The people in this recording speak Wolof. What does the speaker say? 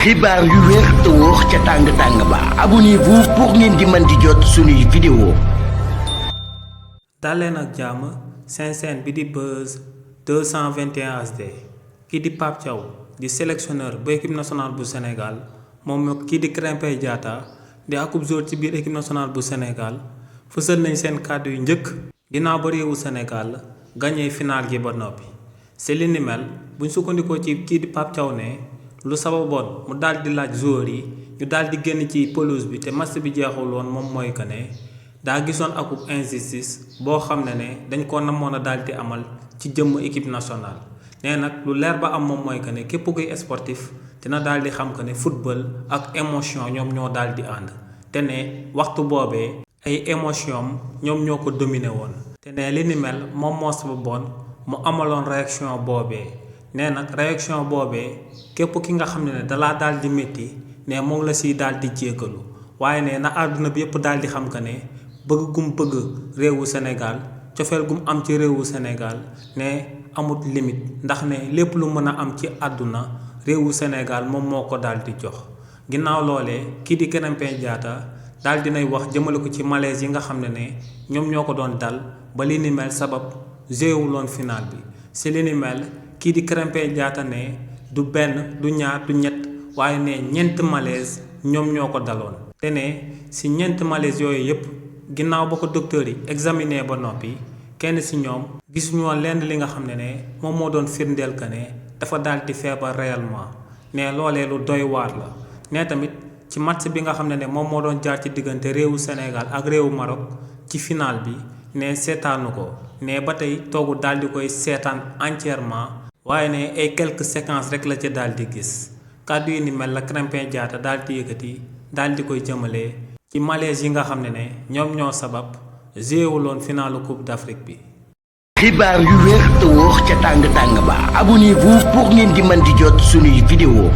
xibaar yu wér te wóor ca tàng ba abonnez-vous pour ngeen di mën di jot suñuy vidéo. daleen ak jàmm seen chaîne bi di Buzz 221 HD kii di Pape Thiaw di sélectionneur bu équipe nationale bu Sénégal moom kii di Krépin Diatta di akub joueur ci biir équipe nationale bu Sénégal fësal nañ seen kàddu yu njëkk ginnaaw ba réewu Sénégal gagné final gi ba noppi. c'est li ni mel buñ sukkandikoo ci kii di Pape Thiaw ne lu sababoon mu daal di laaj joueurs yi ñu daal di génn ci pelouse bi te match bi jeexul woon moom mooy que ne daa gisoon akub injustice boo xam ne dañ ko namoon a daal di amal ci jëmm équipe nationale. nee nag lu leer ba am moom mooy que ne képp kuy sportif dina daal di xam que ne football ak émotion ñoom ñoo daal di ànd te ne waxtu boobee ay émotion ñoom ñoo ko dominé woon. te ne li ni mel moom moo sababoon mu amaloon réaction boobee. nee nag réaction boobee képp ki nga xam ne dalaa daal di métti ne moom la siy daal di jéggalu waaye ne na àdduna bi yëpp daal di xam que ne bëgg gum bëgg réewu Sénégal cofeel gum am ci réewu Sénégal ne amut limite ndax ne lépp lu mën a am ci àdduna réewu Sénégal moom moo ko daal di jox. ginnaaw loolee kii di Krépin Diatta daal dinay wax jëmale ko ci malaise yi nga xam ne ñoom ñoo ko doon dal ba li ni mel sabab jéewuloon final bi. si li ni mel kii di Krépin Diatta ne du benn du ñaar du ñett waaye ne ñeent malaise ñoom ñoo ko daloon te ne si ñeent malaise yooyu yëpp ginnaaw ba ko docteur yi examiné ba noppi kenn si ñoom gisuñu woon lenn li nga xam ne moom moo doon firndeel que ne dafa daal di feebar réellement ne loolee lu doy waar la. ne tamit ci match bi nga xam ne moom moo doon jaar ci diggante réewu Sénégal ak réewu Maroc ci final bi ne seetaanu ko ne ba tey toogu daal di koy seetaan entièrement waaye ne ay quelques séquences rek la ca daal di gis kàddu yi ni mel la Krépin Diatta daal di yëkkati daal di koy jëmale ci malaise yi nga xam ne ñoom ñoo sabab jéewuloon finalu Coupe d'Afrique bi. xibaar yu wér te wóor ca tàng ba abonnez-vous pour ngeen di mën di jot suñuy vidéo.